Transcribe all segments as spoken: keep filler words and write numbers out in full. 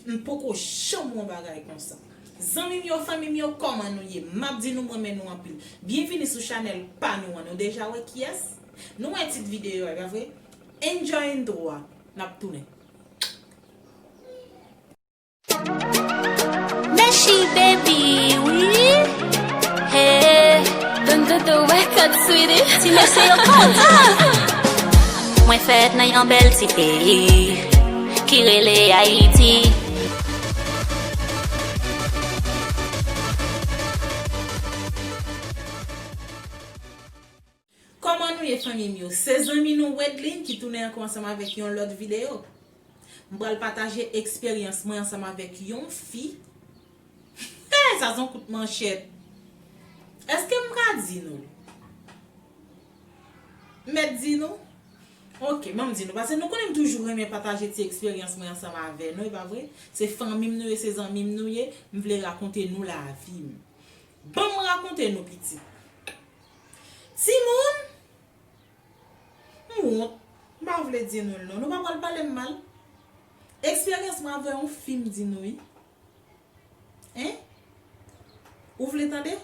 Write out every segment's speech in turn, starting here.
M poko janm wè yon bagay konsa. Zanmi m yo, fanmi m yo, kòman nou ye? M ap di nou m renmen nou anpil. Byenvini sou chanèl pa nou an. Nou deja wè kiyès? Nou wè tit videyo a, pa vre? Enjoy intro a. N ap tounen. Meshi baby, wi. Hey, done done the record, sweetie. Ti mesye yo kontan. Mwen fèt nan yon bèl ti peyi ki rele Ayiti. Kòman nou ye, fanmi m yo? Se zanmi nou Wedline ki tounen ankò ansanm avèk yon lòt videyo. M pral pataje eksperyans mwen ansanm avèk yon fi. Hey, sa se yon kout manchèt. Èske m ka di nou l? M mèt di nou? Ok, ban m di nou. Paske nou konnen m toujou renmen pataje ti eksperyans mwen ansanm avè nou, e pa vre? Se fanmi m nou ye, se zanmi m nou ye. M vle rakonte nou lavi m. Ban m rakonte nou, pitit. Timoun, m wont. M pa vle di nou l non. Nou pa pral pale m mal. Eksperyans mwen avè yon fi, m di nou wi. Hein? Ou vle tande?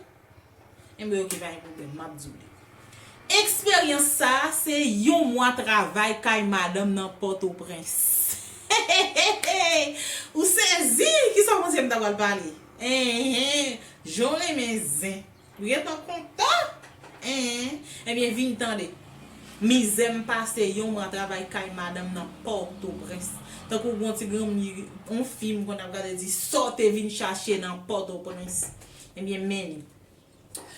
Enben, ok, pa gen pwoblèm, m ap di w li. Eksperyans sa a, se yon mwa travay kay madanm nan Pòtoprens. Ou sezi? Kisa w panse m ta pral pale? Enhen, jan w renmen zen. Ou gentan kontan? Enhen. Ebyen, vin tande. Mizè m pase yon mwa travay kay madanm nan Pòtoprens. Tankou gon ti granmoun, yon fi m konn ap gade di, sa w te vin chache nan Pòtoprens? Ebyen, men li.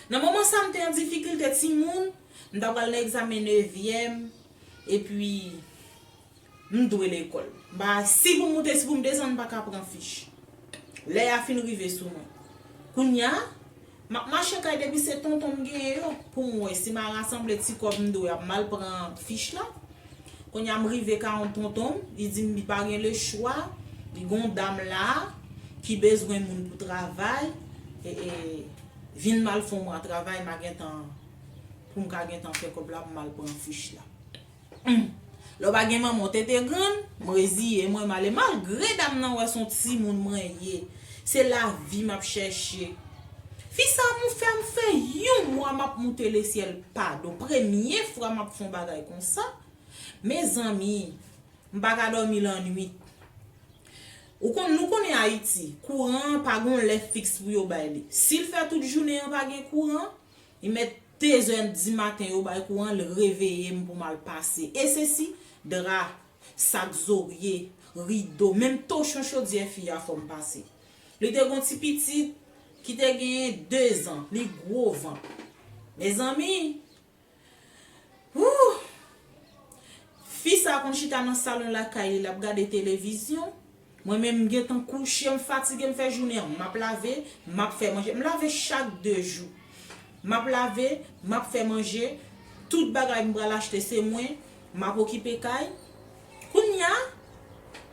Nan moman sa, m te an difikilte timoun, m ta pral nan egzamen nevyèm, epi m dwe lekòl. M pa, si pou m moute, si pou m desann, m pa ka pran fich. Lè a fin rive sou mwen. Kounye a, m ap mache kay depi se tonton m genyen yo, pou m wè si m a rasanble ti kòb m dwe a, m al pran fich la. Kounye a, m rive ka yon tonton m, li di m li pa gen lechwa, li gon dam la ki bezwen moun pou travay, e, e, vin m al fè yon mwa travay, m a gentan, pou m ka gentan fè kòb la, pou m al pran fich la. Humm. Lè w pa gen manman, w tete grann, m reziye mwen, m ale. Malgre dam nan wè se yon timoun mwen ye, se lavi m ap chèche. Fi sa m fè, m fè yon mwa m ap moute lesyèl padon. Premye fwa m ap fè yon bagay konsa. Mezanmi, m pa ka dòmi lannwit. Ou konn, nou konnen Ayiti, kouran an pa gon lè fiks pou yo bay li. Si l fè tout jounen an pa gen kouran, li mèt de zè di maten yo bay kouran, l reveye m pou m al pase. E se si, dra, sak zorye, rido, menm tochon chodyè fi a fò m pase. Li te gon ti pitit ki te genyen de zan, li gwo vant. Mezanmi, Wouh! Fi sa konn chita nan salon lakay li, l ap gade televizyon. Mwen menm, m gentan kouche, m fatige, m fè jounen an. M ap lave, m ap fè manje. M lave chak de jou. M ap lave, m ap fè manje. Tout bagay m pral achte, se mwen. M ap okipe kay. Kounye a,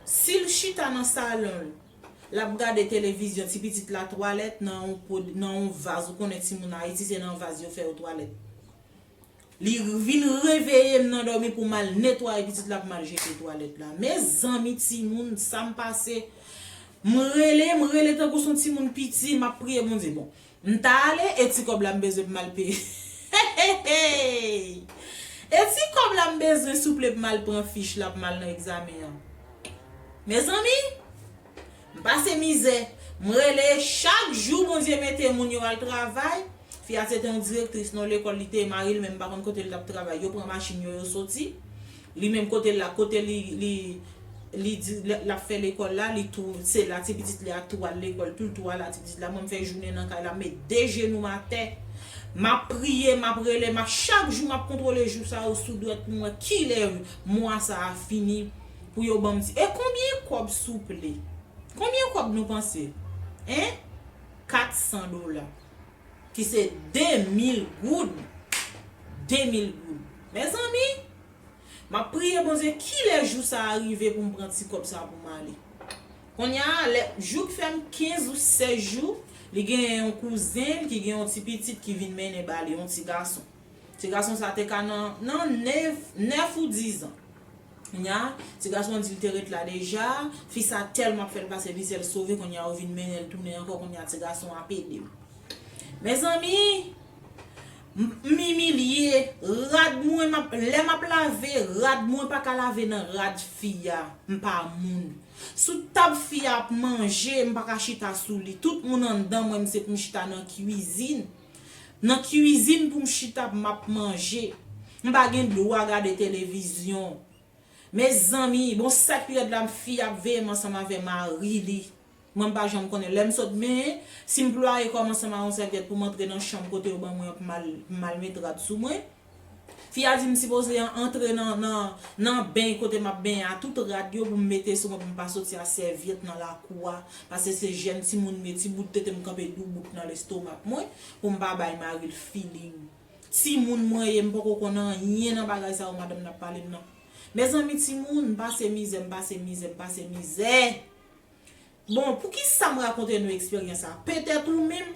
si l chita nan salon l, l ap gade televizyon, ti pitit la twalèt nan yon po, nan yon vaz. Ou konnen timoun Ayiti, se nan vaz yo fè yo twalèt. Li vin reveye m nan dòmi pou m al netwaye pitit la, pou m al jete twalèt la. Mezanmi, timoun, sa m pase. M rele, m rele tankou se yon timoun piti, m ap priye Bondye. Bon, m ta ale, e ti kòb la m bezwen pou m al peye. E ti kòb la m bezwen, souple, pou m al pran fich la, pou m al nan egzamen an. Mezanmi, m pase mizè. M rele chak jou Bondye mete moun yo al travay. Fi a se te yon direktris nan lekòl, li te ye, mari l menm pa konn kote l t ap travay. Yo pran machin yo, yo soti. Li menm kote l la, kote li, li, li di, l, l ap fè lekòl la, li tou, se la ti pitit li a tou al lekòl, tou l tou al la ti pitit la. Mwen m fè jounen nan kay la, m met de jenou m atè. M ap priye, m ap rele, m ap, chak jou m ap kontwole jou sa yo sou dwèt pou m wè kilè mwa sa a fini pou yo ban m ti. E konbyen kòb souple? Konbyen kòb nou panse? Hein? Kat san dola. Ki se de mil goud. De mil goud. Mezanmi, m ap priye Bondye kilè jou sa a rive pou m pran ti kòb sa a pou m ale. Kounye a, lè, jou k fè m kenz ou sèz jou, li genyen yon kouzen l ki gen yon ti pitit ki vin mennen ba li, yon ti gason. Ti gason sa te ka nan, nan nèf, nèf ou diz an. Kounye a, ti gason an di l te ret la deja, fi sa tèlman ap fè l pase mizè l sove, kounye a yo vin mennen l tounen ankò, kounye a ti gason an ap ede l. Mezanmi, m m imilye, rad mwen, m ap, lè m ap lave, rad mwen pa ka lave nan rad fi a, m pa moun. Sou tab fi a ap manje, m pa ka chita sou li. Tout moun anndan, mwen, m se pou m chita nan kwizin. Nan kwizin pou m chita, m ap manje. M pa gen dwa gade televizyon. Mezanmi, bon, sa k pi rèd la, fi ap veye m ansanm avè mari li. Mwen, m pa janm konnen. Lè m sot benyen, si m plwaye kò m ansanm ak yon sèvyèt pou m antre nan chanm kote yo ban mwen an pou m al, pou m al met rad sou mwen, fi a di m sipoze an antre nan, nan, nan beny kote m ap benyen a, tout rad yo pou m mete sou mwen, pou m pa soti a sèvyèt nan lakou a. Paske se jèn timoun m ye, ti bout tete m kanpe doubout nan lestomak mwen, pou m pa bay mari l feeling. Timoun mwen ye, m poko konn anyen nan bagay sa yo madanm nan ap pale m nan. Mezanmi, timoun, m pase mizè, m pase mizè, m pase mizè. Bon, poukisa m rakonte nou eksperyans sa? Petèt ou menm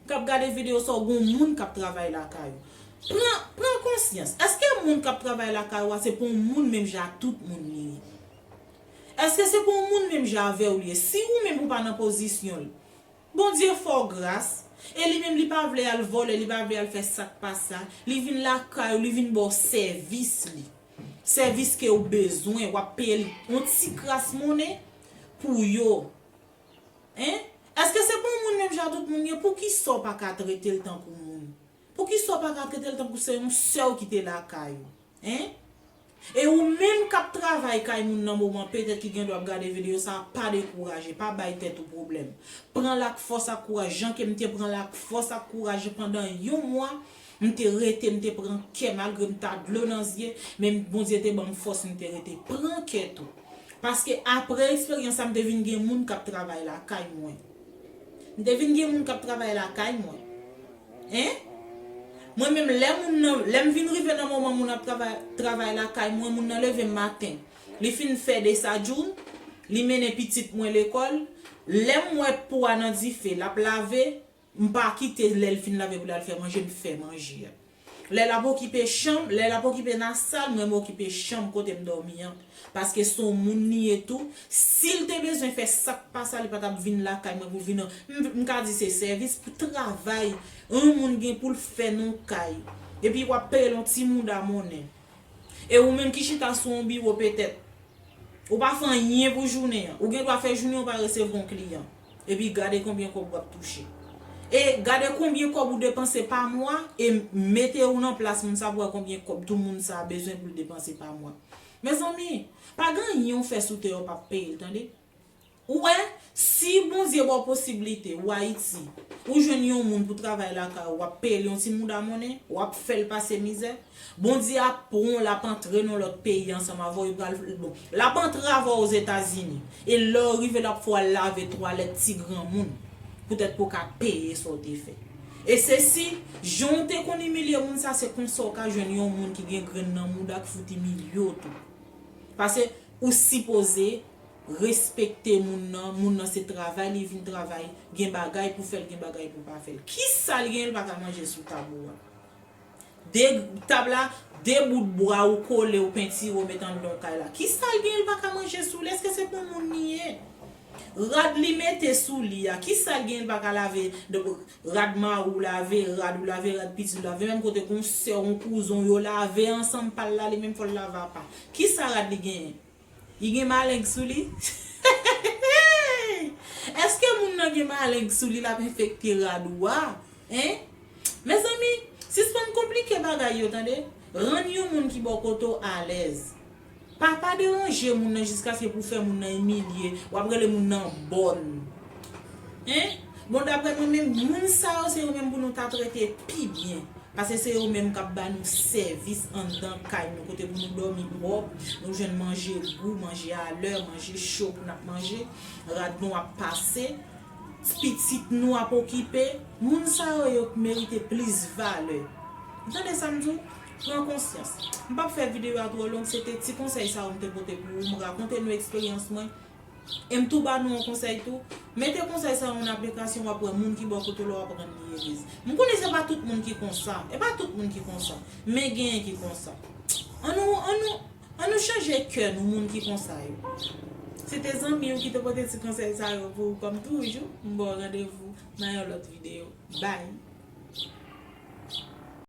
k ap gade videyo sa, ou gon moun k ap travay lakay ou. Pran, pran konsyans. Èske moun k ap travay lakay ou a, se pou yon moun menm jan ak tout moun li ye? Èske se pou yon moun menm jan avè w li ye? Si ou menm ou pa nan pozisyon l, Bondye fè w gras, e li menm li pa vle al vòlè, li pa vle al fè sa k pa sa, li vin lakay ou, li vin ba w sèvis li. Sèvis ke ou bezwen, w ap peye l yon ti kras monnen pou yo. Hein? Èske se pou yon moun menm jan tout moun ye? Poukisa w pa ka trete l tankou moun? Poukisa w pa ka trete l tankou se yon sè w ki te lakay ou? Hein? E ou menm k ap travay kay moun nan moman, petèt ki gen dwa ap gade videyo sa, pa dekouraje, pa bay tèt ou pwoblèm. Pran l ak fòs ak kouraj, jan ke m te pran l ak fòs ak kouraj pandan yon mwa, m te rete, m te pran kè, malgre m ta dlo nan zye, men Bondye te ban m fòs, m te rete. Pran kè tou. Paske apre eksperyans sa, m te vin gen moun k ap travay lakay mwen. M te vin gen moun k ap travay lakay mwen. Hein? Mwen menm, lè moun nan, lè m vin rive nan moman moun ap travay, travay lakay mwen, moun nan leve m maten. Li fin fè desadjoul, li mennen pitit mwen lekòl. Lè m wè po a nan dife, l ap lave, m pa kite lè l fin lave pou l al fè manje, m fè manje a. Lè l ap okipe chanm, lè l ap okipe nan sal, mwen m okipe chanm kote m dòmi an. Paske se yon moun li ye tou. Si l te bezwen fè sa k pa sa, li pa t ap vin lakay mwen pou vin, m, m ka di se sèvis pou travay yon moun gen pou l fè nan kay. Epi w ap peye l yon ti mouda monnen. E ou menm ki chita sou yon biwo petèt, ou pa fè anyen pou jounen an. Ou gen dwa fè jounen ou pa resevwa yon kliyan. Epi gade konbyen kòb w ap touche. E gade konbyen kòb ou depanse pa mwa, e mete ou nan plas moun sa pou wè konbyen kòb tou moun sa bezwen pou l depanse pa mwa. Mezanmi, pa gen anyen w fè sou tè a w p ap peye l, tande. Ou wè, si Bondye ba w posiblite, ou Ayiti, ou jwenn yon moun pou travay lakay ou, w ap peye l yon ti mouda monnen, w ap fè l pase mizè, Bondye ap pran w, l ap antre nan lòt peyi ansanm avè w, li pral, bon, l ap antre avè w Ozetazini. E lè w rive, l ap fè w al lave twalèt ti granmoun, poutèt pou w ka peye sa w te fè. E se si, jan w te konn imilye moun sa, se konsa w ka jwenn yon moun ki gen grenn nan mouda k fout imilye w tou. Paske ou sipoze respekte moun nan, moun nan se travay li vin travay, gen bagay pou fè l, gen bagay pou pa fè l. Kisa l gen, l pa ka manje sou tab ou a? De tab la, de bout bwa ou kole, ou pentire, ou met anndan kay la. Kisa l gen, l pa ka manje sou li? Èske se pou moun li ye? Rad li mete sou li a, kisa l gen, l pa ka lave? Rad mari w lave, rad ou lave, rad pitit ou lave, menm kote gon sè w, yon kouzen w, yo lave ansanm pa l la, li menm fò l lave apa. Kisa rad li genyen? Li gen maleng sou li? Èske moun nan gen maleng sou li, l ap enfekte rad ou a? Hein? Mezanmi, sispann konplike bagay yo, tande. Rann yon moun ki bò kote w alèz. Pa, pa deranje moun nan jiskaske pou fè moun nan imilye, w ap rele moun nan bòn. Hein? Bon, daprè mwen menm, moun sa yo, se yo menm pou nou ta trete pi byen. Paske se yo menm k ap ba nou sèvis anndan kay nou, kote pou nou dòmi pwòp, nou jwenn manje gou, manje alè, manje cho pou n ap manje, rad nou ap pase, pitit nou ap okipe. Moun sa yo, yo merite plis valè. Ou tande sa m di w? Pran konsyans. M p ap fè videyo a twò long, se te ti konsèy sa yo m te pote pou ou, m rakonte nou eksperyans mwen. E m tou ba nou yon konsèy tou. Mete konsèy sa yo an aplikasyon, w ap wè moun ki bò kote w la, w ap rann li erez. M konnen se pa tout moun ki konsa. E pa tout moun ki konsa. Men genyen ki konsa. Annou, annou, An nou chanje kè nou, moun ki konsa yo. Se te zanmi w ki te pote ti konsèy sa yo pou ou kòm toujou. M ba w randevou nan yon lòt videyo. Bye.